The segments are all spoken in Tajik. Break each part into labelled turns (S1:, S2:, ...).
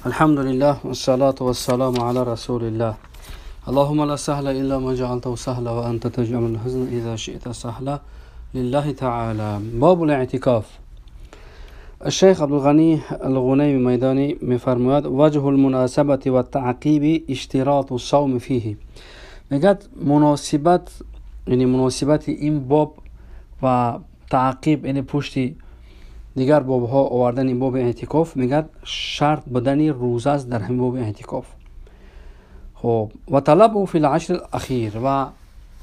S1: الحمد لله والصلاة والسلام على رسول الله. اللهم لا سهل إلا ما جعلته سهلا وأنت تجعل الحزن إذا شئت سهلا. لله تعالى. باب الاعتكاف. الشيخ عبد الغني الغنيم ميداني میفرماید وجه المناسبة والتعقيب اشتراط الصوم فيه. میگد مناسبت، یعنی مناسبت این باب و تعقیب، یعنی پشتی دیگر بابها آوردن این باب اعتکاف، میگد شرط بدن روزه است در همین باب اعتکاف. خب و طلب فی العشر الاخیر و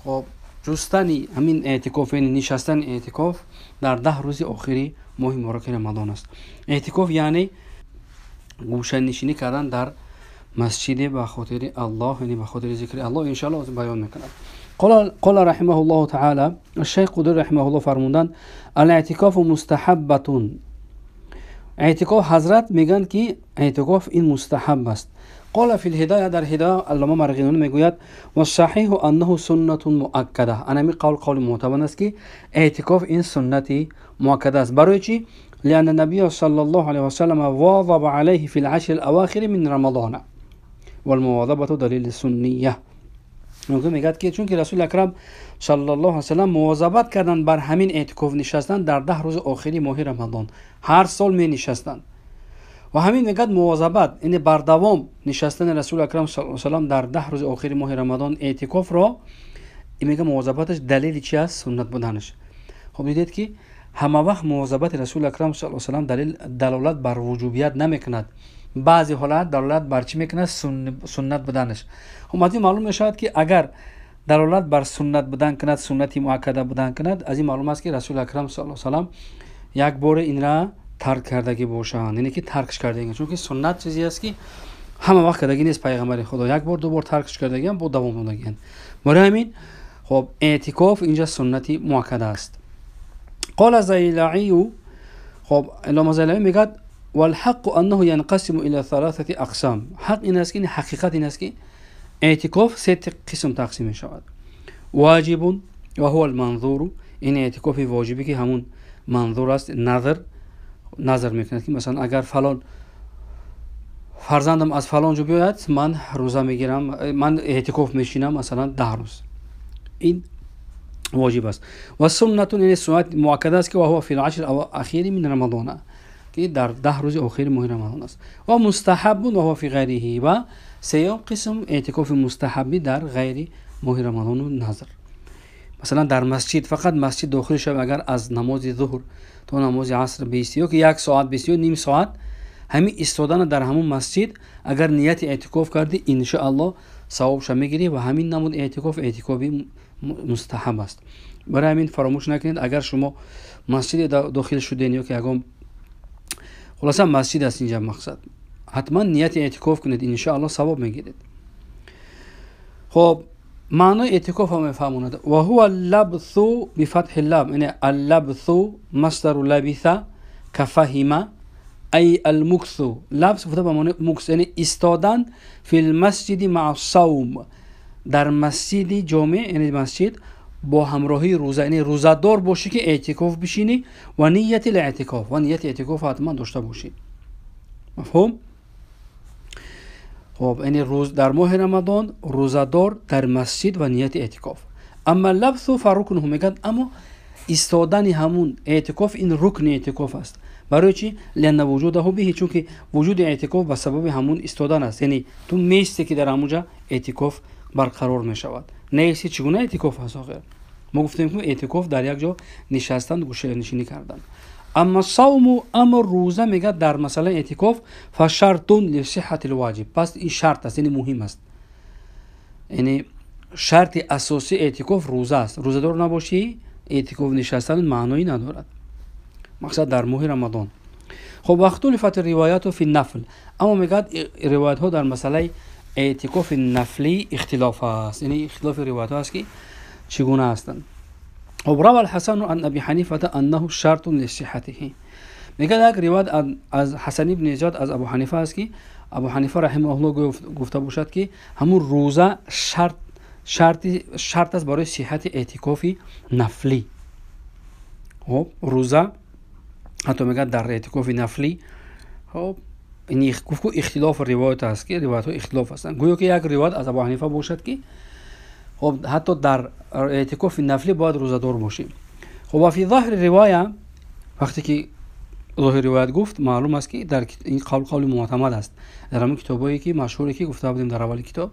S1: خب جستن همین اعتکاف، یعنی نشستن اعتکاف در 10 روز آخری ماه مبارک رمضان است. اعتکاف یعنی گوشه نشینی کردن در مسجد به خاطر الله، یعنی به خاطر ذکر الله. ان شاء الله بیان میکند. قال رحمه الله تعالى الشيخ قدر رحمه الله فرمودند الاعتکاف مستحبة. اعتکاف حضرت میگن که اعتکاف این مستحب است. قال فی الهدایه، در هدایه علامه مرغینانی میگوید و صحیح انه سنت مؤکده. انمی قول قول معتبر است که اعتکاف این سنتی مؤکده است. برای چی؟ لأن النبي صلى الله عليه وسلم واظب عليه في العشر الأواخر من رمضان والمواظبة دلیل سنیه. میگه که چون که رسول اکرم صلی الله علیه و سلم مواظبت کردن بر همین اعتکاف نشستن در 10 روز آخری ماه رمضان، هر سال می نشستن و همین میگه مواظبت، یعنی بردوام نشستن رسول اکرم صلی الله علیه و سلم در 10 روز آخری ماه رمضان اعتکاف را، این میگه مواظبتش دلیل چی است؟ سنت بودنش. خب دیدید که همه وقت مواظبت رسول اکرم صلی الله علیه و سلم دلیل دلالت بر وجوبیت نمیکند، بعضی حالات دلالت بر چی میکنه؟ سنت بودنش. خب از این معلوم میشود که اگر دلالت بر سنت بودن کند، سنتی مؤکده بودن کند، از این معلوم است که رسول اکرم صلی الله علیه و سلم یک بار این را ترک کردگی باشند، یعنی که ترکش کردگی، چون که سنت چیزی است که همه وقت کردگی نیست. پیغمبر خدا یک بار دو بار ترکش کردگی هم با دوام دادگی. برای همین خب اعتکاف اینجا سنتی مؤکده است. قال زیلعی، خب علامه زیلعی میگه والحق انه ينقسم الى ثلاثه اقسام. حق این است که حقیقت این است که اعتکاف سه قسم تقسیم می شود. واجب و هو المنظور، این اعتکاف واجبی که همون منظور است، نظر میکند که مثلا اگر فلان فرزندم از فلان جو بیاید من روزه میگیرم، من اعتکاف میشینم مثلا 10 روز، این واجب است. و سنت، یعنی سنت مؤکده است که و هو فی العشر الاخیر من رمضان، که در 10 روز آخر ماه رمضان است. و مستحب و هو فی غیره، و سیوم قسم اعتکاف مستحبی در غیر ماه رمضان و نظر. مثلا در مسجد، فقط مسجد داخل شو، اگر از نماز ظهر تا نماز عصر بیستی یا که 1 ساعت بیستی یا نیم ساعت، همین ایستادن در همون مسجد اگر نیت اعتکاف کردی ان شاء الله ثوابش میگیری و همین نمود اعتکاف اعتکافی مستحب است. برای همین فراموش نکنید اگر شما مسجد داخل شدین یا که اگر خلاصه مسجد است اینجا مقصد، حتما نیت اعتکاف کنید ان شاء الله ثواب میگیرید. خب معنی اعتکاف هم میفهموند. و هو اللبث بفتح اللام، یعنی اللبث مصدر لبث كفهم ای المکث. لبث گفته به معنی مکث، یعنی ایستادن فی المسجد مع الصوم، در مسجد جامع، یعنی مسجد با همراهی روزه، یعنی روزه‌دار باشی که اعتکاف بشینی و نیت الاعتکاف، و نیت اعتکاف حتما داشته باشی. مفهوم؟ خب یعنی روز در ماه رمضان روزه‌دار در مسجد و نیت اعتکاف. اما لبث فرکنه، میگن اما ایستادن همون اعتکاف این رکن اعتکاف است. برای چی؟ لأن وجوده به، چون که وجود اعتکاف به سبب همون ایستادن است، یعنی تو میستی که در همونجا اعتکاف برقرار میشود. نیستی چگونه اعتکاف هست؟ آخر ما گفتیم که اعتکاف در یک جا نشستن، گوشه نشینی کردن. اما صوم، اما روزه میگه در مسئله اعتکاف فشرط لصحة الواجب، پس این شرط است، یعنی مهم است، یعنی شرط اساسی اعتکاف روزه است. روزه دار نباشی اعتکاف نشستن معنایی ندارد، مقصد در ماه رمضان. خب اختلفت الروایات فی النفل، اما میگه روایت ها در مسئله اعتکاف نفلی اختلاف است، یعنی اختلاف روایت ها است که چگونه هستند. خب روى الحسن عن ابي حنیفه انه شرط لصحته، میگه یک روایت از حسن ابن زیاد از ابو حنیفه است که ابو حنیفه رحمه الله گفته باشد که همون روزه شرط است برای صحت اعتکاف نفلی. خب روزه حتی میگه در اعتکاف نفلی خب гуфт ихтилоф ривоят аст, ки ривоятҳо ихтилоф ҳастанд. Гӯё ки як ривоят аз Абу Ҳанифа бошад, ки хоб ҳатто дар эътикофи нафлӣ бояд рӯзадор бошем. Хоб ва фи зоҳири ривоя, вақте ки зоҳири ривоят гуфт, маълум аст, ки дар ин қавл қавли муътамад аст. Дар ҳамон китобҳое ки машҳуре ки гуфта будем дар аввали китоб,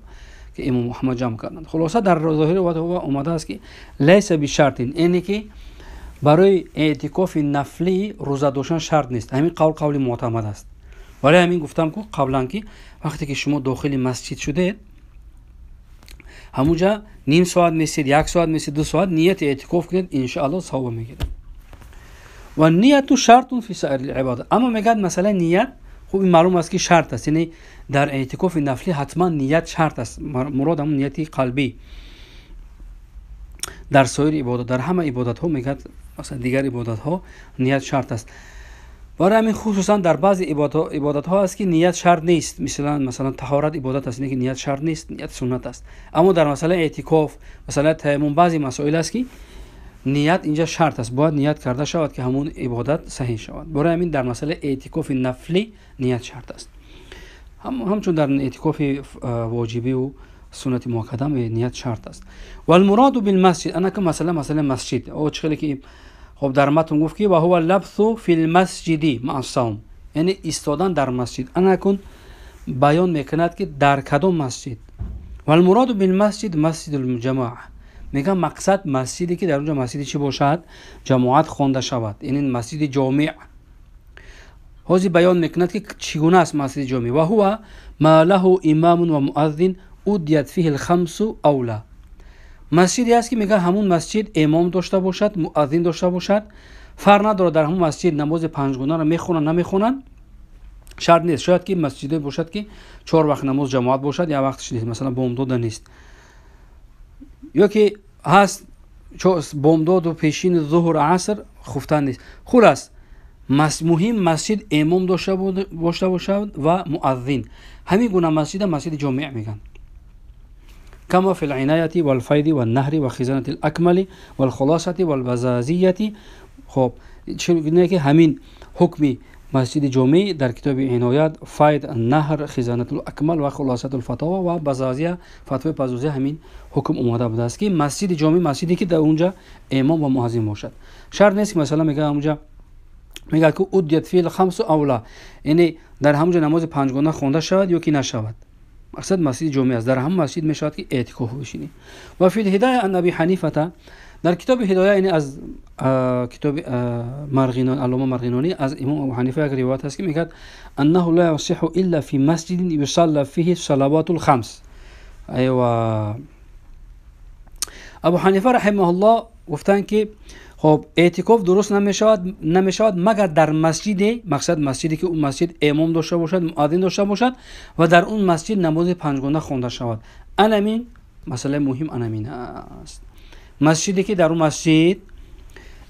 S1: ки имом Муҳаммад ҷамъ карданд. Хулоса дар зоҳири ривоят омадааст, ки лайса бишартин, яъне ки барои эътикофи нафлӣ рӯза доштан шарт нест. Ҳамин қавл қавли муътамад аст. Барои ҳамин гуфтам ку қаблан, ки вақте ки шумо дохили масҷид шудед, ҳамунҷа ним соат месед, як соат месед, 2 соат нияти эътикоф кунед, иншоалло савоб мегиред. Ва нияту шартун фи саири ибодат. Аммо мегӯяд масалан ният, хуб ин маълум аст, ки шарт аст, яъне дар эътикофи нафлӣ ҳатман ният шарт аст. Мурод ҳамун нияти қалбӣ. Дар соири ибодат, дар ҳама ибодатҳо мегӯяд, масалан дигар ибодатҳо ният шарт аст. Барои ҳамин хусусан дар баъзе ибодатҳо аст, ки ният шарт нест. Масалан таҳорат ибодат аст, ки ният шарт нест, ният суннат аст. Аммо дар масъалаи эътикоф, масъалаи таяммум баъзе масоил аст, ки ният инҷа шарт аст, бояд ният карда шавад, ки ҳамон ибодат саҳеҳ шавад. Барои ҳамин дар масъалаи эътикофи нафлӣ ният шарт аст. Ҳамчун дар эътикофи воҷибиву суннати муаккада ният шарт аст. Валмуроду билмасҷид, анака масъала масҷид. О чӣ хеле ки хоб дар матн гуфт, ки ва ҳува лабсу фил масҷиди маъ савм, яъне истодан дар масҷид. Анакун баён мекунад, ки дар кадом масҷид. Валмуроду билмасҷид масҷидул ҷамоа. Мегӯям мақсад масҷиде, ки дар онҷо масҷиди чӣ бошад? Ҷамоат хонда шавад, яъне масҷиди ҷомеъ. Ҳозир баён мекунад, ки чӣ гуна аст масҷиди ҷомеъ. Ва ҳува ма лаҳу имамун ва муаззин удият фиҳи лхамсу авла. Масҷиде аст, ки мегӯяд ҳамун масҷид имом дошта бошад, муаззин дошта бошад, фарқ надорад дар ҳамун масҷид намози панҷгунаро мехонанд, намехонанд, шарт нест. Шояд ки масҷиде бошад, ки 4 вақт намоз ҷамоат бошад, як вақтш нест, масалан бомдода нест, ё ки ҳаст бомдоду пешини зуҳр, аср хуфтан нест. Хулас муҳим масҷид имом дошта бошад ва муаззин. Ҳамин гуна масҷида масҷиди ҷомеъ мегӯянд. كما في العناية والفيض والنهر وخزانة الأكمل والخلاصة والبزازية. خب چون که همین حکمی مسجد جامع در کتاب عنایت، فیض، النهر، خزانة الاکمل و خلاصة الفتاوى و بزازیه، فتوی بزازیه همین حکم اومده بوده است که مسجد جامع مسجدی که در اونجا امام و مؤذن باشد. شرط نیست که مثلا میگه اونجا میگه که ادیت فی الخمس اولا، یعنی در همونجا نماز پنجگانه خوانده شود یا که نشود. مقصد مسجد جامع است، در هم مسجد میشود که اعتکاف بشینی. و فی الهدایه عن ابی حنیفه، در کتاب هدایه یعنی از کتاب مرغینان، علامه مرغینانی از امام ابو حنیفه یک روایت هست که میگه انه لا يصح الا في مسجد يصلى فيه الصلوات الخمس. ایوه ابو حنیفه رحمه الله گفتن که خب اعتکاف درست نمیشود مگر در مسجد، مقصد مسجدی که اون مسجد امام داشته باشد، مؤذن داشته باشد و در اون مسجد نماز پنجگانه خوانده شود. انمین مسئله مهم انمین است. مسجدی که در اون مسجد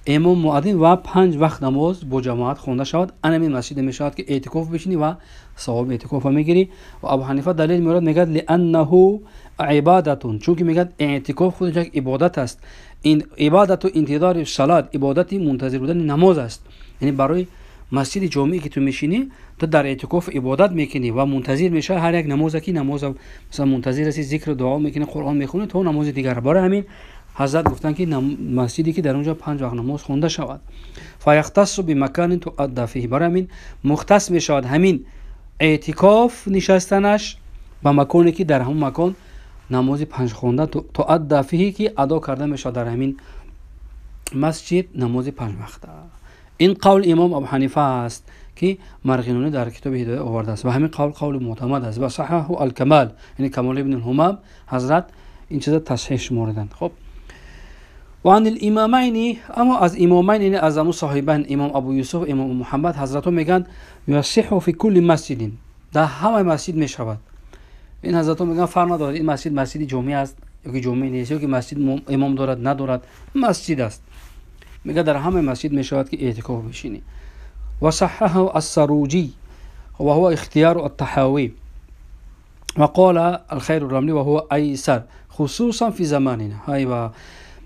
S1: امام، مؤذن و 5 وقت نماز با جماعت خوانده شود، انمین مسجد میشود که اعتکاف بشینی و ثواب اعتکاف میگیری. و ابو حنیفه دلیل میارد، میگه لانه عبادت، چون که میگه اعتکاف خودش یک عبادت است. این عبادت و انتظار صلات، عبادتی منتظر بودن نماز است. یعنی برای مسجد جامعی که تو میشینی، تو در اعتکاف عبادت میکنی و منتظر میشه هر یک نماز که نماز مثلا منتظر هستی، ذکر دعا میکنی، قرآن میخونی تا نماز دیگر. برای همین حضرت گفتن که مسجدی که در اونجا 5 وقت نماز خونده شود، فیختص بمکان تؤدى فیه، برای همین مختص میشود همین اعتکاف نشستنش به مکانی که در همون مکان نماز 5 خونده تؤدى فیه که ادا کرده میشود در همین مسجد نماز 5 وقته. این قول امام ابو حنیفه است که مرغینانی در کتاب هدایه آورده است و همین قول قول معتمد است و صححه الکمال، یعنی کمال ابن الهمام حضرت این چیزا تصحیح شمردند. خب و عن الامامین، اما از امامین یعنی از امو صاحبین امام ابو یوسف امام محمد حضرت میگن یصح فی کل مسجد، در همه مسجد میشود. این حضرت میگن فرق ندارد این مسجد مسجد جامع است یا که جامع نیست، یا که مسجد امام دارد ندارد، مسجد است. میگه در همه مسجد میشود که اعتکاف بشینی. و صححه السروجی و هو اختیار الطحاوی و قال الخير الرملی و هو ایسر خصوصا فی زماننا. های و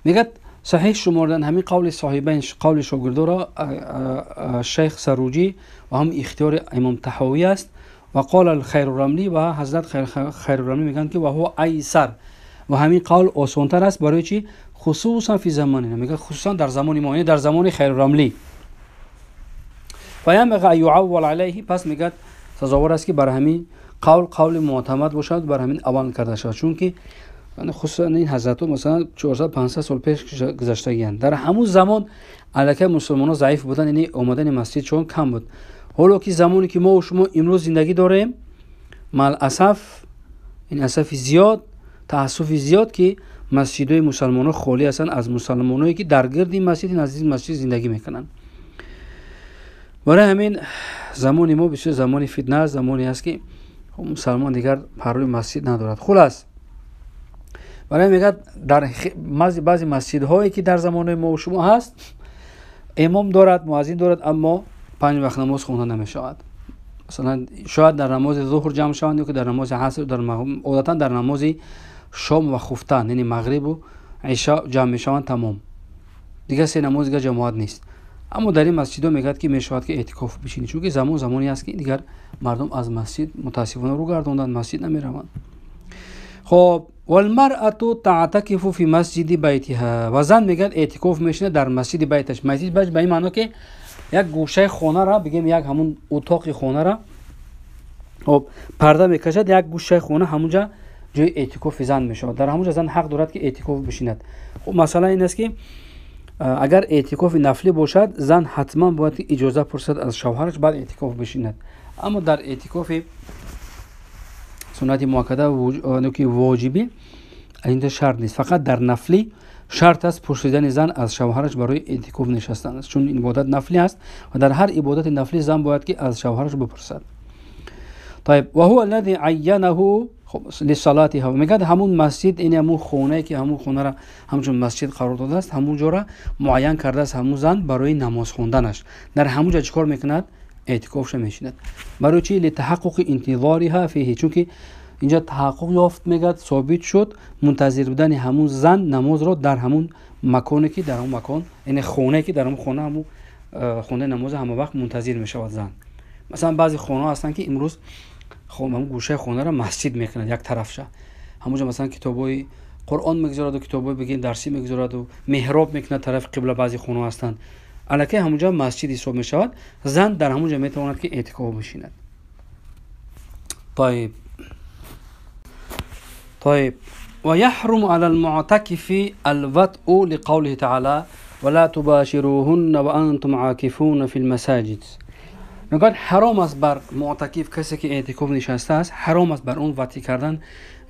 S1: میگه صحیح شمردن همین قول صاحبین، قول شاگردان را شیخ سروجی و هم اختیار امام طحاوی است. و قال الخیر الرملی و حضرت خیر الرملی میگن که و هو ایسر، و همین قول آسانتر است. برای چی؟ خصوصا فی زماننا، میگه خصوصا در زمان ما، یعنی در زمان خیر الرملی. فینبغی ان یعول علیه، پس میگه سزاوار است که بر همین قول قول معتمد باشد، بر همین عمل کرده شود. چون که خصوصا این حضرت مثلا 400 500 سال پیش گذشتگی‌اند، در همون زمان علیه مسلمان‌ها ضعیف بودن، یعنی آمدن مسجد چون کم بود. حالا که زمانی که ما و شما امروز زندگی داریم، مع الاسف این اسف زیاد، تاسف زیاد که مسجدهای مسلمان‌ها خالی هستند از مسلمانایی که در گرد مسجد نزدیک مسجد زندگی میکنند. برای همین زمان ما بسیار زمان فتنه است، زمانی است که مسلمان دیگر پروی مسجد ندارد. خلاص برای میگه در بعضی مسجدهایی که در زمان ما و شما هست، امام دارد، مؤذن دارد، اما 5 وقت نماز خونده نمیشود. مثلا شاید در نماز ظهر جمع شوند یا که در نماز عصر، در عادتا در نماز شام و خفتن، یعنی مغرب و عشاء جمع میشوند، تمام. دیگه سه نماز دیگه جماعت نیست. اما در این مسجدها میگه که میشود که اعتکاف بشینی، چون که زمان زمانی است که دیگر مردم از مسجد متاسفانه رو گردوندن، مسجد نمیروند. خب والمرأة تعتکف فی مسجد بیتها، و زن میگه اعتکاف میشینه در مسجد بیتش. مسجد بیتش به این معنی که یک گوشه خانه را بگیم، یک همون اتاق خانه را خب پرده میکشد، یک گوشه خانه همونجا جای اعتکاف زن میشود. در همونجا زن حق دارد که اعتکاف بشیند. خب مثلا این است که اگر اعتکاف نفلی باشد، زن حتما باید اجازه پرسد از شوهرش بعد اعتکاف بشیند. اما در اعتکاف سنت مؤکده و که واجبی اینجا شرط نیست، فقط در نفلی شرط است پرسیدن زن از شوهرش برای اعتکاف نشستن است، چون این عبادت نفلی است و در هر عبادت نفلی زن باید که از شوهرش بپرسد. طيب وهو الذي عينه لصلاتها، میگه همون مسجد، این همون خونه که همون خونه را همچون مسجد قرار داده است، همون جا را معین کرده است همون زن برای نماز خوندنش. در همون جا چیکار میکند؟ اعتکافش میشیند. برای چی؟ لتحقق انتظارها فیه، چون که اینجا تحقق یافت، میگه ثابت شد منتظر بودن همون زن نماز را در همون مکانی که در همون مکان، یعنی خونه که در همون خونه، همون خونه نماز همه وقت منتظر میشود زن. مثلا بعضی خونه هستن که امروز همون گوشه خونه را مسجد میکنند، یک طرفشه همونجا مثلا کتابای قرآن میگذارد و کتابای بگیم درسی میگذارد و محراب میکند طرف قبله. بعضی خونه هستند الکی همونجا مسجد حساب میشود، زن در همونجا میتواند که اعتکاف بشیند. طيب طيب ويحرم على المعتكف الوطء لقوله تعالى ولا تباشروهن وانتم عاكفون في المساجد. میگن حرام است بر معتکف، کسی که اعتکاف نشسته است، حرام است بر اون وطی کردن،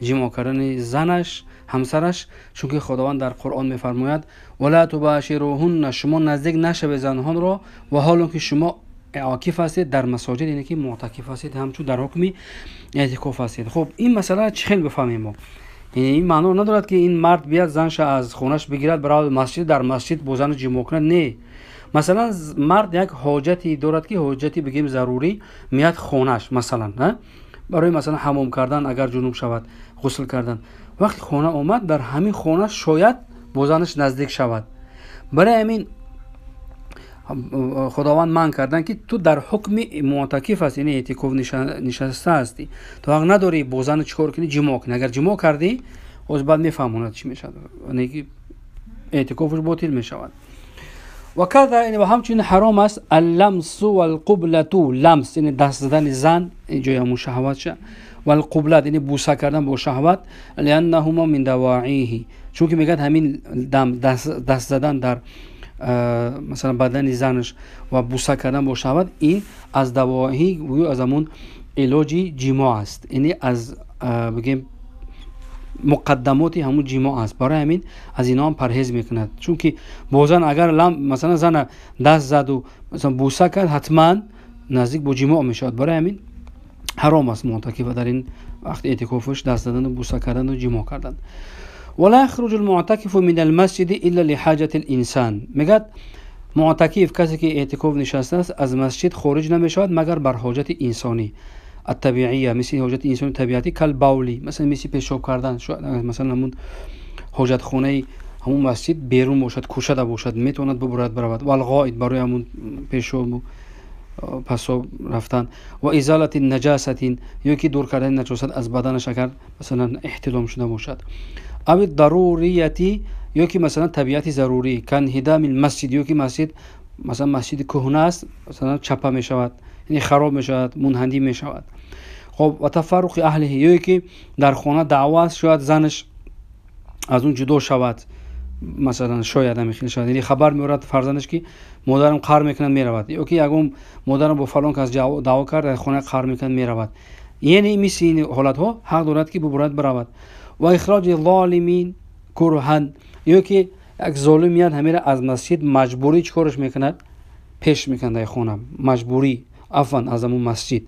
S1: جماع کردن زنش، همسرش، چون که خداوند در قرآن میفرماید ولا تباشروهن، شما نزدیک نشوید زنان را و حالا که شما عاکف هستید در مساجد، یعنی که معتکف هستید، همچون در حکم اعتکاف هستید. خب این مسئله چه خیلی بفهمیم ما، یعنی این معنا ندارد که این مرد بیاد زنش از خونش بگیرد برای مسجد، در مسجد با زن جماع کند. نه، مثلا مرد یک حاجتی دارد که حاجتی بگیم ضروری، میاد خونش مثلا، نه برای مثلا حمام کردن، اگر جنوب شود غسل کردن، وقتی خونه آمد در همین خونه شاید با زنش نزدیک شود. برای همین خداوند من کردن که تو در حکم معتکف هستی، یعنی اعتکاف نشسته هستی، تو حق نداری با زن چیکار کنی؟ جماع کنی. اگر جماع کردی از بعد میفهموند چی میشود، یعنی اعتکافش باطل میشود. و کذا، یعنی و همچنین حرام است اللمس والقبلة، لمس یعنی دست زدن زن جای همون شهوت شه، والقبلة یعنی بوسه کردن با شهوت، لانهما من دواعیه، چون که میگه همین دست زدن در مثلا بدن زنش و بوسه کردن با شهوت، این از دواعی و از همون علاج جماع است، یعنی از بگیم مقدمات همون جماع است. برای همین از اینا هم پرهیز میکند، چون که با زن اگر مثلا زن دست زد و مثلا بوسه کرد، حتما نزدیک با جماع میشود. برای همین حرام است معتکف در این وقت اعتکافش دست زدن و بوسه کردن و جماع کردن. ولا يخرج المعتكف من المسجد الا لحاجه الانسان، میگه معتکف کسی که اعتکاف نشسته است از مسجد خارج نمیشود مگر بر حاجت انسانی الطبیعیه، مثل حاجت انسانی طبیعتی، کالبولی، مثلا مثل پیشاب کردن، مثلا همون حاجت خونه همون مسجد بیرون باشد، کوچه باشد، میتواند ببرد برود، والغائط برای همون پیشاب пасоб рафтан ва изалати наҷасатин ё ки дур кардани наҷосат аз баданаш агар масалан эҳтилом шуда бошад ави дарурияти ё ки масалан табиати зарурӣ канҳидами масҷид ё ки масҷид масалан масҷиди кӯҳна аст масалан чапа мешавад яъне хароб мешавад мунҳандӣ мешавад. Хоб ва тафарруқи аҳлиҳи ё ки дар хона даъва аст шояд занаш аз он ҷудо шавад масалан шояд ҳамин шавад яъне хабар меорад фарзандаш ки модарам қаҳр мекунад меравад ё ки ягон модарам бо фалон кас даъво кард дар хона қаҳр мекунад меравад. Яъне мисли ин ҳолатҳо ҳақ дорад ки бубурад биравад. Ва ихроҷи золимин курҳан ё ки як золим меяд ҳамеро аз масҷид маҷбурӣ чӣ кораш мекунад пеш мекунад дар хона маҷбурӣ афван аз ҳамон масҷид.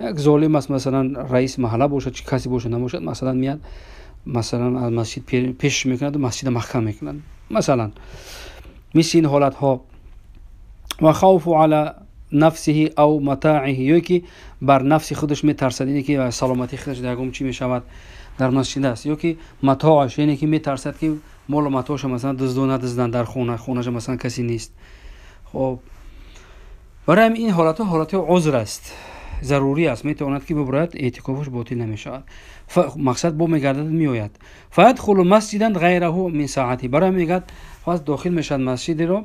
S1: Як золим аст масалан раиси маҳалла бошад чӣ касе бошад набошад масалан меяд масалан аз масҷид пеш мекунад ва масҷида маҳкам мекунад масалан мисли ин ҳолатҳо. Ва хавфу ала нафсиҳи ав матаиҳи ё ки бар нафси худаш метарсад яъне ки саломатии худаш дар ягон чӣ мешавад дар масҷид аст ё ки матоаш яъне ки метарсад ки молу матоаша масалан дузду надузданд дар хона хонаша масалан касе нест. Хоб барои ҳамин ин ҳолатҳо ҳолатҳои узр аст зарурӣ аст метавонад ки бубурад эътикофаш ботил намешавад. Мақсад бо мегардад меояд. Фаядхулу масҷидан ғайраҳу мин саати барои ҳамин мегӯяд пас дохил мешавад масҷидеро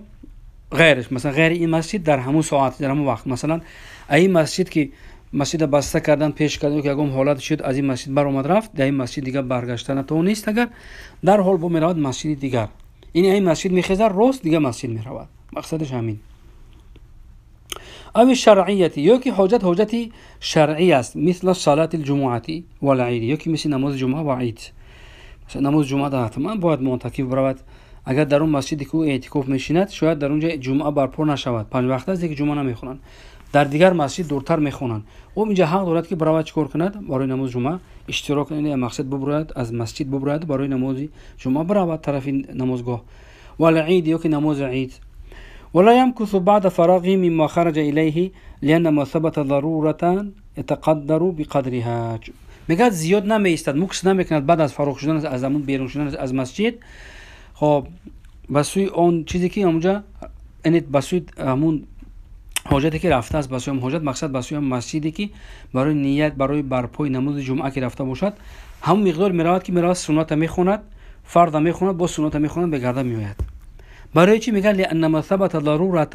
S1: ғайраш масалан ғайри ин масҷид дар ҳамон соат дар ҳамон вақт масалан ин масҷид ки масҷида баста кардан пеш кардан ё ягон ҳолат шуд аз ин масҷид баромад рафт дар ин масҷид дигар баргашта натавонист агар дар ҳол бо меравад масҷиди дигар ин масҷид мехезад рост дигар масҷид меравад мақсадаш ҳамин. Ави шаръияти ё ки ҳоҷат ҳоҷати шаръӣ аст мисла салати лҷумуати валъид ё ки мисли намози ҷумъа ва ид. Масалан намози ҷумъа ҳатман бояд мунтакиф биравад агар дар он масҷиде ки ӯ эътикоф мешинад шояд дар он ҷо ҷумъа барпо нашавад панҷ вақт аст ки ҷумъа намехонанд дар дигар масҷид дуртар мехонанд ӯ инҷа ҳақ дорад ки биравад чӣ кор кунад барои намози ҷумъа иштирок кунад яъне мақсад бубурад аз масҷид бубурад барои намози ҷумъа биравад тарафи намозгоҳ. Валъид ё ки намози ид. ولا يمكث بعد فراغه مما خرج إليه لأن ما ثبت ضرورة يتقدر بقدرها. میگه زیاد نمی‌ایستد مکث نمیکند بعد از فراغ شدن از همون بیرون شدن از مسجد خب به سوی آن چیزی که اونجا یعنی به سوی همون حاجتی که رفته است به سوی حاجت مقصد به سوی مسجدی که برای نیت برای برپای نماز جمعه که رفته باشد همون مقدار میرود که میرود سنت میخواند فرض میخواند با سنت میخواند به گردن میآید. برای چی میگه لأن ما ثبت ضرورة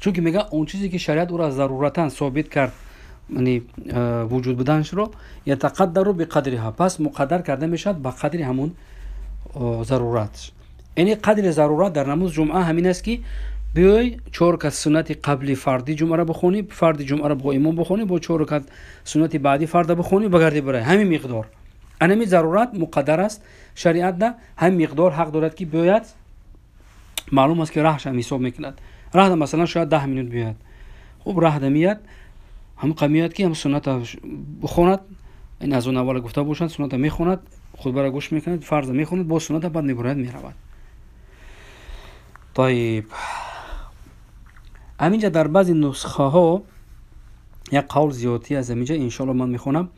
S1: چون که میگه اون چیزی که شریعت او را ضرورتا ثابت کرد یعنی وجود بودنش رو یتقدر بقدرها پس مقدر کرده میشد به قدر همون ضرورت. یعنی قدر ضرورت در نماز جمعه همین است که بیای 4 رکعت سنت قبلی فردی جمعه را بخونی فرد جمعه را با امام بخونی با 4 رکعت سنت بعدی فرد بخونی بگردی برای همین مقدار انمی ضرورت مقدر است شریعت ده همین مقدار حق دارد که بیاید معلوم است که راهش هم حساب میکند راه مثلا شاید 10 минут بیاد خب راه میاد هم قمیاد که هم سنت بخوند این از اون اول گفته باشند سنت میخوند خطبه را گوش میکند فرض میخوند با سنت بعد میبرد میرود. طيب همینجا در بعضی نسخه ها یک قول زیادی از همینجا انشالله من میخونم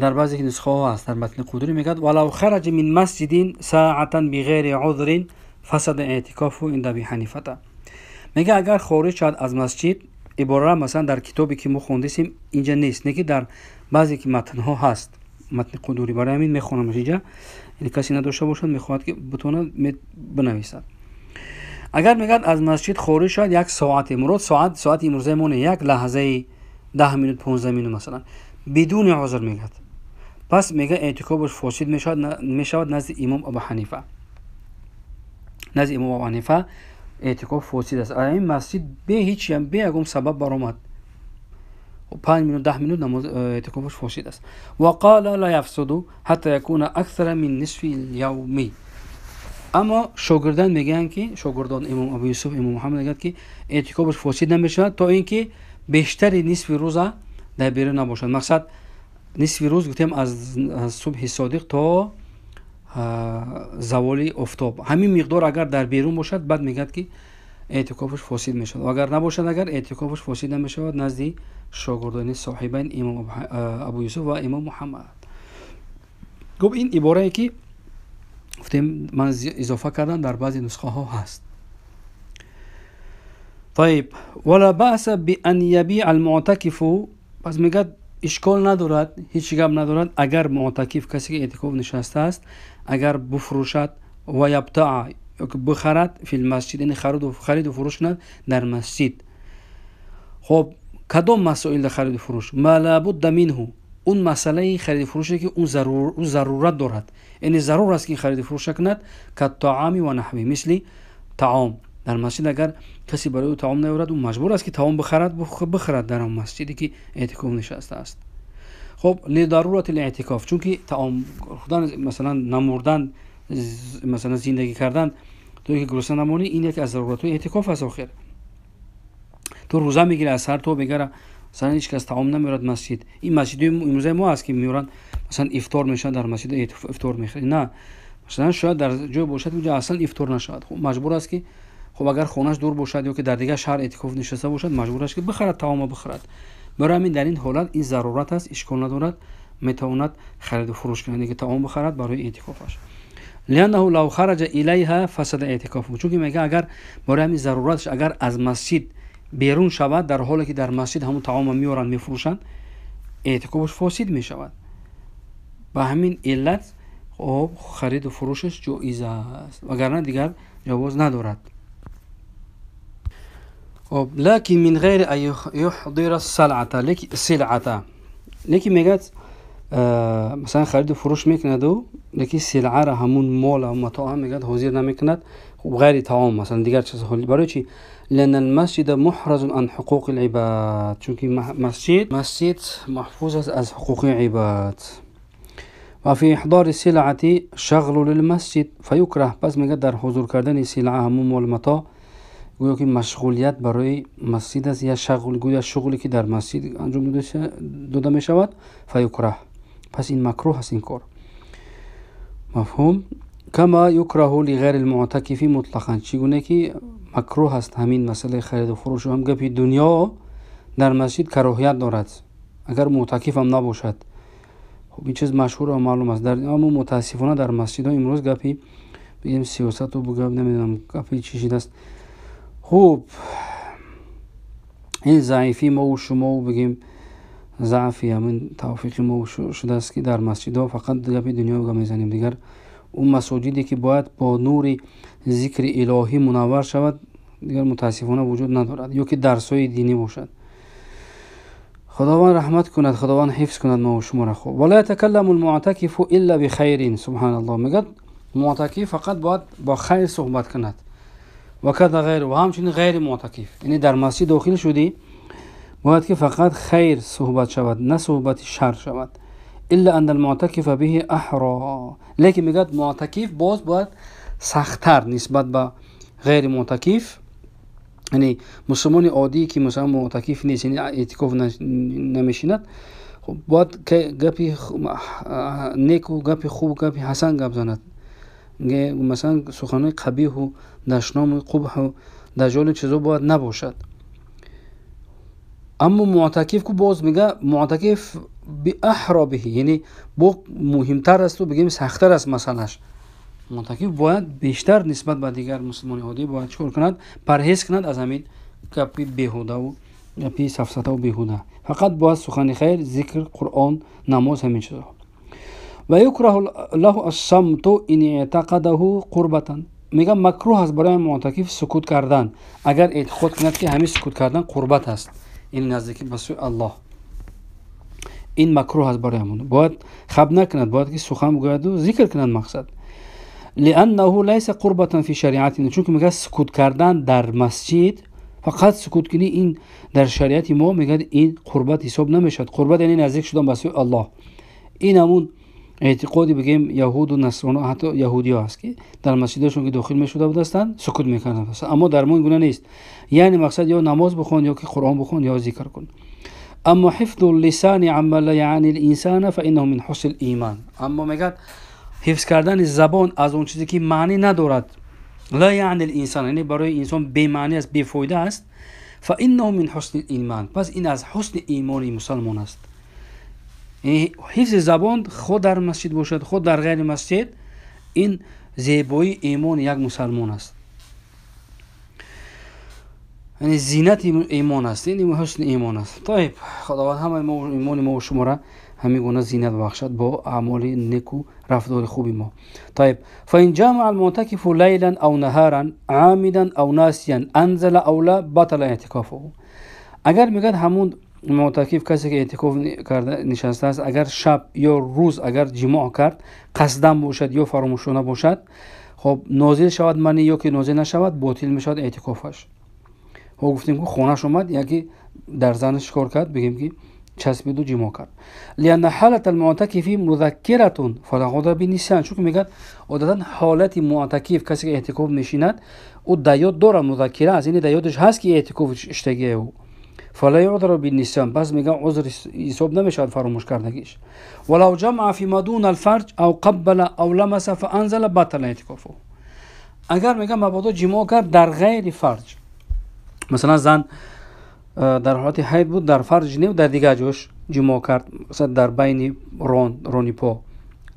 S1: در بعضی نسخه ها هست در متن قدری میگه ولو خرج من مسجد ساعة بغیر عذر فسد اعتکاف عند ابی حنیفه. میگه اگر خارج شد از مسجد عباره مثلا در کتابی که ما خوندیم اینجا نیست نه که در بعضی که متن ها هست متن قدوری برای همین میخونم اینجا یعنی کسی نداشته باشد میخواد که بتونه بنویسد. اگر میگه از مسجد خارج شد یک ساعت مراد ساعت ساعت امروزه مونه یک لحظه 10 минут 15 минут مثلا بدون عذر میگه پس میگه اعتکافش فاسد میشود نزد امام ابو حنیفه نزد امام ابو حنیفه اعتکاف فاسد است. این مسجد به هیچ هم به یکم سبب برآمد 5 минут 10 минут намоз اعتکافش فاسد است. وقال لا يفسد حتى يكون اكثر من نصف اليوم. اما شاگردان میگن که شاگردان امام ابو یوسف امام محمد میگن که اعتکافش فاسد نمیشود تا اینکه بیشتر نصف روز در بیرون نباشد. مقصد نصف روز گفتیم از صبح صادق تا زوال آفتاب همین مقدار اگر در بیرون باشد بعد میگد که اعتکافش فاسد میشود و اگر نباشد اگر اعتکافش فاسد نمیشود نزد شاگردان صاحبین امام ابو یوسف و امام محمد. گفت این عباره که گفتیم من اضافه کردم در بعضی نسخه ها هست. طيب ولا بأس بأن يبيع المعتكف، پس میگه اشکال ندارد، هیچ گپ ندارد اگر معتکف کسی که اعتکاف نشسته است اگر بفروشد و یبتاع بخرد فی المسجد، یعنی خرید و فروش کند در مسجد. خب کدام مسائل خرید و فروش؟ ما لابد منه، اون مسئله خرید و فروشی که اون ضرورت دارد، یعنی ضرور است که خرید و فروش کند، کالطعام و نحوه، مثل طعام. در مسجد اگر کسی برای او طعام نیاورد او مجبور است که طعام بخرد در آن مسجدی که اعتکاف نشسته است. خب لضرورت الاعتکاف، چون که طعام خوردن مثلا نمردن، مثلا زندگی کردن تو که گرسنه نمانی، این یکی از ضرورت اعتکاف است. آخر تو روزه میگیری از سر تو بگیره، مثلا هیچ کس طعام نمیارد مسجد. این مسجد امروزه ما است که میارن مثلا افطار میشن در مسجد افطار میخورن، نه مثلا شاید در جای باشد اونجا اصلا افطار نشود. خب مجبور است که خب اگر خونش دور باشد یا که در دیگر شهر اعتکاف نشسته باشد مجبور است که بخرد، طعام بخرد. برای همین در این حالت این ضرورت است، اشکال ندارد، میتواند خرید و فروش کند که طعام بخرد برای اعتکافش. لانه لو خرج الیها فسد اعتکافه، چون میگه اگر برای همین ضرورتش اگر از مسجد بیرون شود در حالی که در مسجد همون طعام میارن میفروشند، اعتکافش فاسد میشود. به همین علت خب خرید و فروشش جایز است، وگرنه دیگر جواز ندارد. خب لكن من غیر ان يحضر السلعه، لكن میگه مثلا خرید و فروش میکند و لکه سلعه را همون مال و متاع میگه حاضر نمیکند، خب غیر طعام مثلا دیگر چیز. برای چی؟ لان المسجد محرز عن حقوق العباد، چون که مسجد محفوظ است از حقوق عباد. و فی احضار السلعه شغل للمسجد فیکره، پس میگه در حضور کردن سلعه همون مال متاع گویا که مشغولیت برای مسجد است، یا شغل، گویا شغلی که در مسجد انجام داده میشود، فیکره، پس این مکروه است این کار. مفهوم؟ کما یکره لغیر المعتکف مطلقا، چگونه که مکروه است همین مسئله خرید و فروش هم گپی دنیا در مسجد کراهیت دارد اگر معتکف هم نباشد. خب این چیز مشهور و معلوم است. در اما متاسفانه در مسجد ها امروز گپی بگیم سیاست و بگم نمیدونم گپی چی شده است. خب این ضعیفی ما و شما و بگیم ضعفی همین توفیق ما شده است که در مسجد ها فقط گپی دنیا گپ میزنیم. دیگر اون مساجدی که باید با نور ذکر الهی منور شود دیگر متاسفانه وجود ندارد، یا که درس های دینی باشد. خداوند رحمت کند، خداوند حفظ کند ما و شما را. خوب ولا يتكلم المعتکف الا بخیر، سبحان الله. میگه معتکف فقط باید با خیر صحبت کند و کذا غیر، و همچنین غیر معتکف، یعنی در مسجد داخل شدی باید که فقط خیر صحبت شود نه صحبت شر شود. الا ان المعتکف به احرا، لیکن میگه معتکف باز باید سخت‌تر نسبت به غیر معتکف، یعنی مسلمان عادی که مثلا معتکف نیست، یعنی اعتکاف نمیشیند، خب باید گپی نیک و گپی خوب و گپی حسن گپ زند. مثلا سخنان قبیح و دشنام و قبح و دجال چیزا باید نباشد. اما معتکف که باز میگه معتکف به احرا به، یعنی با مهمتر است و بگیم سخت‌تر است مسئلهش. معتکف باید بیشتر نسبت به دیگر مسلمان عادی باید چکار کند؟ پرهیز کند از همین گپی بیهوده و گپی سفسطه و بیهوده. فقط باید سخن خیر، ذکر، قرآن، نماز، همین چیزها. و یکره له الصمت ان اعتقده قربتا، میگم مکروه است برای معتکف سکوت کردن اگر اعتقاد کند که همین سکوت کردن قربت است، یعنی نزدیکی به سوی الله. این مکروه است برای همون، باید خب نکند، باید که سخن بگوید و ذکر کند مقصد. لانه ليس قربة في شریعتنا، چون که میگه سکوت کردن در مسجد فقط سکوت کنی این در شریعت ما میگه این قربت حساب نمیشد. قربت یعنی نزدیک شدن به سوی الله. این همون اعتقادی بگیم یهود و نصرانی حتی یهودی ها هست که در مسجدشون که داخل میشده بودند سکوت میکردند، اما در ما این گونه نیست. یعنی مقصد یا نماز بخوان یا که قرآن بخوان یا ذکر کن. اما حفظ اللسان عما لا یعنی الانسان فانه من حسن الايمان، اما میگه حفظ کردن زبان از اون چیزی که معنی ندارد، لا یعنی الانسان، یعنی برای انسان بی معنی است، بی فایده است، فانه من حسن الايمان، پس این از حسن ایمان مسلمان است. حفظ زبان خود در مسجد باشد خود در غیر مسجد، این زیبایی ایمان یک مسلمان است. یعنی زینت ایمان است، این حسن ایمان است. طيب خداوند همه ما ایمان ما و شما را همین گونه زینت بخشد با اعمال نیکو رفتار خوبی ما. طيب فإن جامع المعتكف ليلا او نهارا عامدا او ناسيا انزل او لا بطل اعتكافه. اگر میگه همون معتکف کسی که اعتکاف کرده نشسته است، اگر شب یا روز اگر جماع کرد، قصدا باشد یا فراموشانه باشد، خب نازل شود منی یا که نازل نشود باطل میشود اعتکافش. خب گفتیم که خونش اومد یکی در زنش کار کرد، بگیم که چسبید و جماع کرد. لأن حالة المعتکف مذکرة فلا عذر بالنسیان. چون میگه عادتا حالت معتکف کسی که اعتکاف نشیند او دیاد داره، مذکره است، یعنی دیادش هست که اعتکاف اشتگیه او. فلا يعذر بالنسيان، پس میگه عذر حساب نمیشود فراموش کردگیش. ولو جمع فيما دون الفرج او قبل او لمس فانزل بطل اعتکافه. اگر میگه مبادا جماع کرد در غیر فرج، مثلا زن در حالت حیض بود، در فرج نه، در دیگه جوش جماع کرد، مثلا در بین رونی پا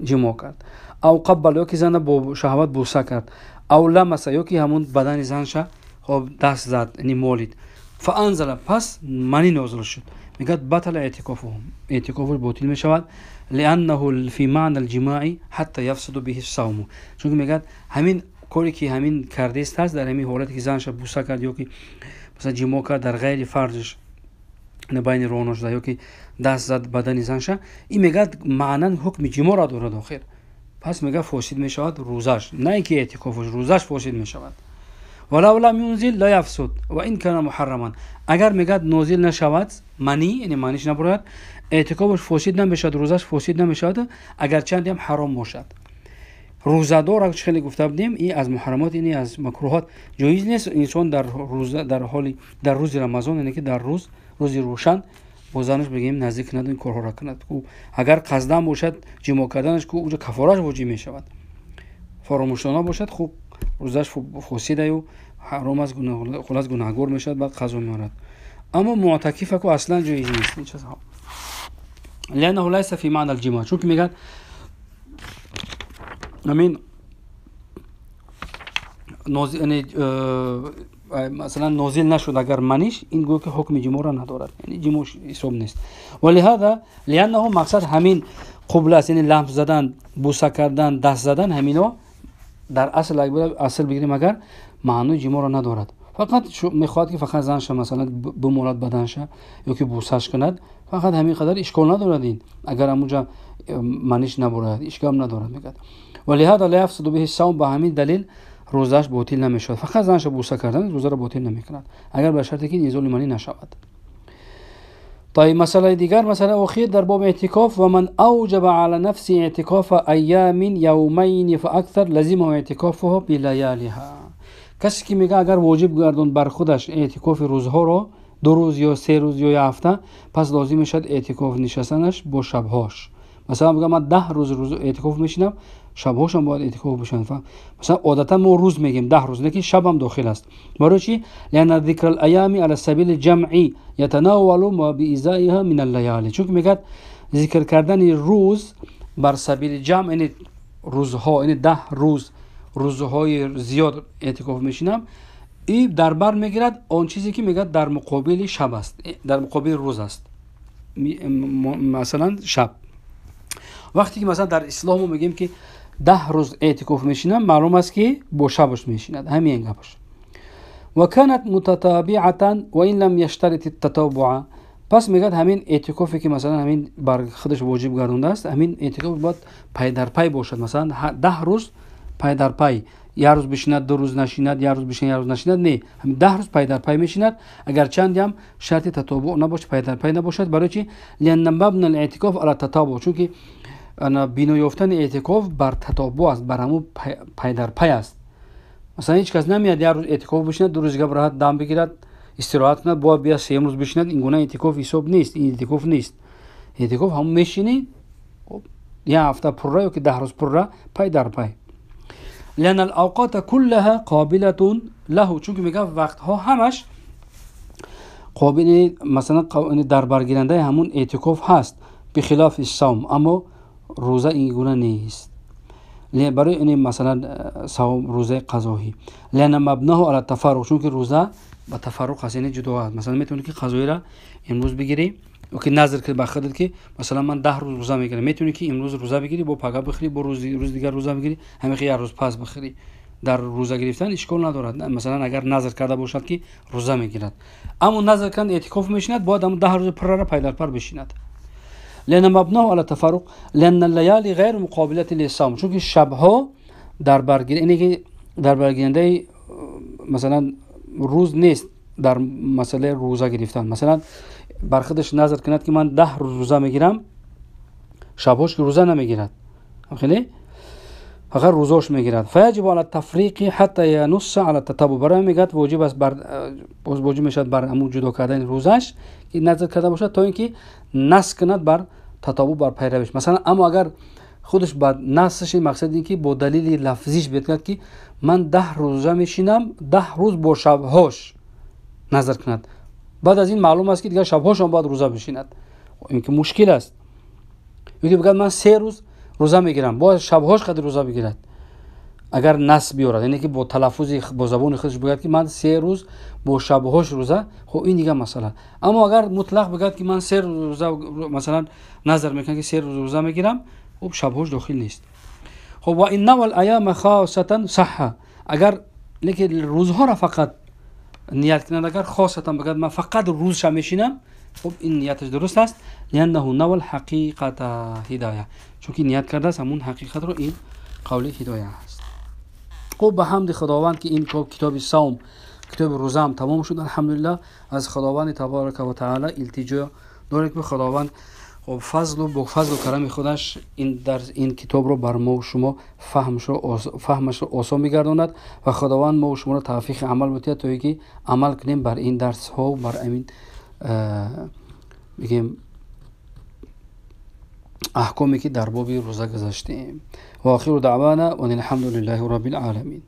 S1: جماع کرد، او قبل یا که زن با شهوت بوسه کرد، او لمس یا که همون بدن زنش خب دست زد، یعنی مالید، فانزل پس منی نازل شد، میگه بطل اعتکافهم، اعتکافش باطل میشود. لانه فی معنى الجماع حتی یفسد به الصوم. چون میگه همین کاری که همین کرده است در همین حالتی که زنش بوسه کرد یا که مثلا جماع کرد در غیر فرجش، نه بین رونش یا که دست زد بدن زنش، این میگه معنا حکم جماع را دارد آخر. پس میگه فاسد میشود روزش، نه اینکه اعتکافش، روزش فاسد میشود. ولو لم ينزل لا يفسد وان كان محرما. اگر میگه نازل نشود منی، یعنی معنیش نبرد، اعتکافش فاسد نمیشود، روزش فاسد نمیشود، اگر چند هم حرام باشد. روزه‌دار که خیلی گفته بودیم این از محرمات، یعنی از مکروهات جایز نیست انسان در روزه، در حال در روز رمضان، یعنی که در روز روشن با زنش بگیم نزدیک کند، این کارها را کند. اگر قصدن باشد جماع کردنش که اونجا کفارش واجب میشود. فراموشانه باشد خب روزش فاسده و حرام است، خلاص گناهگار میشد، بعد قضا میارد. اما معتکف که اصلا جایز نیست این چیزها، لانه ليس في معنى الجماع. چون که میگن همین یعنی مثلا نازل نشد اگر منیش، این گویا که حکم جماع را ندارد، یعنی جماع حساب نیست. ولهذا لانه مقصد همین قبله است، یعنی لمس زدن، بوسه کردن، دست زدن، همینا در اصل اصل بگیریم اگر معنی جماع را ندارد، فقط میخواد که فقط زنش مثلا بمولد بدنش یا که بوسش کند، فقط همین قدر اشکال ندارد. این اگر همونجا معنیش نبرد اشکال ندارد میگه. ولهذا لا يفسد به الصوم، به همین دلیل روزش باطل نمیشود. فقط زنش بوسه کردن روزه را باطل نمیکند اگر به شرطی که نزول منی نشود. طيب مسألة دیگر، مسألة أخير در باب اعتکاف. و من أوجب على نفسه اعتکاف أيام يومين فأكثر لزمه اعتکافه بلیالها. کسی که میگه اگر واجب گردون بر خودش اعتکاف روزها را، 2 روز یا 3 روز یا 1 هفته، پس لازم میشد اعتکاف نشستنش با شبهاش. مثلا میگه من 10 روز اعتکاف میشینم، شبهاش هم باید اعتکاف بشن. مثلا عادتا ما روز میگیم 10 روز، لیکن شب هم داخل است. برای چی؟ لأن ذکر الایام على سبیل الجمع یتناول ما بإزائها من اللیالی. چون میگه ذکر کردن روز بر سبیل جمع، یعنی روزها، یعنی 10 روز، روزهای زیاد اعتکاف میشینم، این در بر میگیرد آن چیزی که میگه در مقابل شب است، در مقابل روز است. مثلا شب، وقتی که مثلا در اسلام ما میگیم که 10 روز اعتکاف میشینم، معلوم است که با شبش میشیند، همین گپش. و كانت متتابعه و این لم یشترط التتابع. پس میگه همین اعتکافی که مثلا همین بر خودش واجب گردونده است، همین اعتکاف باید پای در پای باشد. مثلا 10 روز پای در پای، یه روز بشیند 2 روز نشیند، یه روز بشیند یه روز نشیند، نه، همین 10 روز پای در پای میشیند، اگر چند هم شرط تتابع نباشد، پای در پای نباشد. برای چی؟ لأن مبنى الاعتکاف على التتابع. چون که بنا یافتن اعتکاف بر تتابع است، بر همون پای در پای است. مثلا هیچ کس نمیاد یه روز اعتکاف بشیند، 2 روز دیگه راحت دم بگیرد، استراحت کند، باید بیا 3 روز بشیند. این گونه اعتکاف حساب نیست، این اعتکاف نیست. اعتکاف هم میشینی یه هفته پره یا که 10 روز پره پای در پای. لأن الأوقات كلها قابلة له. چون میگه وقتها همش قابل، مثلا در برگیرنده همون اعتکاف هست، بخلاف الصوم، اما روزه این گونه نیست. Барои ин масалан савм рӯзаи қазоӣ لأن مبناه على التفرق, чунки рӯза ба тафарруқ аст, яъне ҷудо аст. Масалан, метавонӣ ки қазоиро имрӯз бигирӣ ё ки назр кунӣ ба худат, ки масалан ман 10 рӯз рӯза мегирам. Метавонӣ ки имрӯз рӯза бигирӣ, бо пага бихӯрӣ, бо рӯзи дигар рӯза бигирӣ, ҳамин як рӯз пас бихӯрӣ. Дар рӯза гирифтан ишкол надорад. Масалан, агар назр карда бошад, ки рӯза мегирад, аммо назр кард, эътикоф мешинад, бояд ҳамн 10 рӯзи пуррара пайдарпар бишинад. لأن مبناه على التفرق لأن الليالي غير مقابلة للصوم, чунки шабҳо дар баргир, ине ки дар баргирандаи масалан рӯз нест дар масъалаи рӯза гирифтан. Масалан, бар худаш назр кунад, ки ман 10 рӯз рӯза мегирам, шабҳош ки рӯза намегирад, хеле фақат рӯзош мегирад. فيجب على التفريق حتى ينص على التتابع. Барои мегӯяд, воҷиб аст, бар воҷиб мешавад бар ҳамун ҷудо кардани рӯзаш, ки назр карда бошад, то ин ки нас кунад бар татобӯъ, бар пайравиш. Масалан, аммо агар худаш ба насш, мақсад ин ки бо далели лафзиш бигӯяд, ки ман 10 рӯза мешинам, 10 рӯз бо шабҳош назр кунад, баъд аз ин маълум аст, ки дигар шабҳошам бояд рӯза бишинад. Ин ки мушкил аст. Ё ки бигӯяд, ман 3 рӯз рӯза мегирам, бояд шабҳош қадр рӯза бигирад. Агар нас биёрад, яъне ки бо талаффузи, бо забони худаш бигӯяд, ки ман 3 рӯз бо шабҳош рӯза, хоб, ин дигар масъала. Аммо агар мутлақ бигӯяд, ки ман 3 рӯз рӯза, масалан, назар мекунад, ки 3 рӯз рӯза мегирам, хуб, шабҳош дохил нест. Хоб, وإن نوى الأيام خاصة صح. Агар лекин рӯзҳоро фақат ният кунад, агар خاصة бигӯяд, ман фақат рӯзша мешинам, хуб, ин нияташ дуруст аст. لأنه نوى الحقيقة ҳидоя, чунки ният кардааст ҳамун ҳақиқатро, ин қавли ҳидоя аст. Хуб, ба ҳамди Худованд, ки ин китоби савм, китоби рӯзаам тамом шуд, алҳамдулиллаҳ. Аз Худованди табарака ва таала илтиҷо дорем, ки Худованд, хуб, фазлу бо фазлу карами худаш ин дарс, ин китобро бар мо шумо фаҳмашро осон бигардонад ва Худованд мо шуморо тавфиқи амал бидиҳад, то ки амал кунем бар ин дарсҳо, бар амин бигем аҳкоме, ки дар боби рӯза гузаштем. وآخر دعوانا أن الحمد لله رب العالمين.